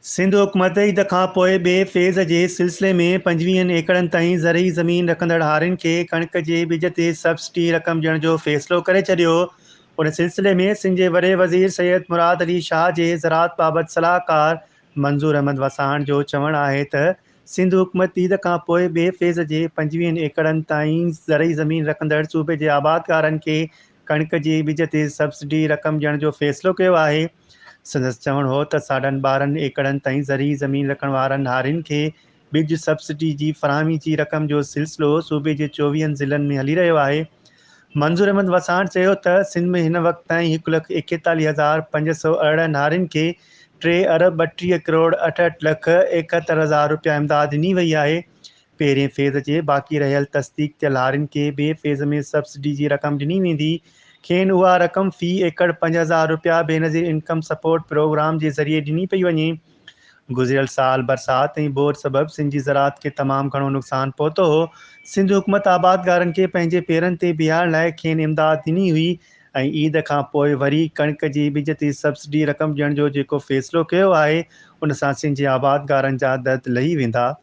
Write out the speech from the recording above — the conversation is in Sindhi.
سنڌ حڪومت عيد کان پوء ٻئي فيز جي سلسلي ۾ پنجويهن ايڪڙن تائين زرعي زمين رکندڙ هارين کي ڪڻڪ جي ٻج تي سبسڊي رقم ڏيڻ جو فيصلو ڪري ڇڏيو. ان سلسلي ۾ سنڌ جي وڏي وزير سيد مراد علي شاهه جي زراعت بابت صلاحڪار منظور احمد وساڻ جو چوڻ آهي ته سنڌ حڪومت عيد کان پوء ٻئي فيز جي پنجويهن ايڪڙن تائين زرعي زمين رکندڙ صوبي جي آبادگارن کي ڪڻڪ جي ٻج تي سبسڊي رقم ڏيڻ جو فيصلو ڪيو آهي. سندس چوڻ هو ته ساڍن 12 ايڪڙن تائين زرعي زمين رکڻ وارن هارين کي ٻج سبسڊي جي فراهمي جي رقم جو سلسلو صوبي جي چوويهن ضلعن ۾ هلي رهيو آهي. منظور احمد وساڻ چيو ته سنڌ ۾ هن وقت تائين هڪ لک ايڪيتاليهه هزار 518 هارين کي ٽي ارب 32 ڪروڙ 68 لک 71 هزار رپيا امداد ڏني وئي آهي. پهرين فيز جي باقي رهيل تصديق ٿيل هارين کي ٻئي فيز ۾ سبسڊي جي رقم ڏني ويندي، کين اها رقم في ايڪڙ 5000 رپيا بينظير انڪم سپورٽ پروگرام جي ذريعي ڏني پئي وڃي. گذريل سال برسات ۽ ٻوڏ سبب سنڌ جي زراعت کي تمام گهڻو نقصان پهتو هو، سنڌ حڪومت آبادگارن کي پنهنجي پيرن تي بيهارڻ لاء کين امداد ڏني هئي ۽ عيد کان پوء وري ڪڻڪ جي ٻج تي سبسڊي رقم ڏيڻ جو جيڪو فيصلو ڪيو آهي ان سان سنڌ جي آبادگارن جا درد لهي ويندا.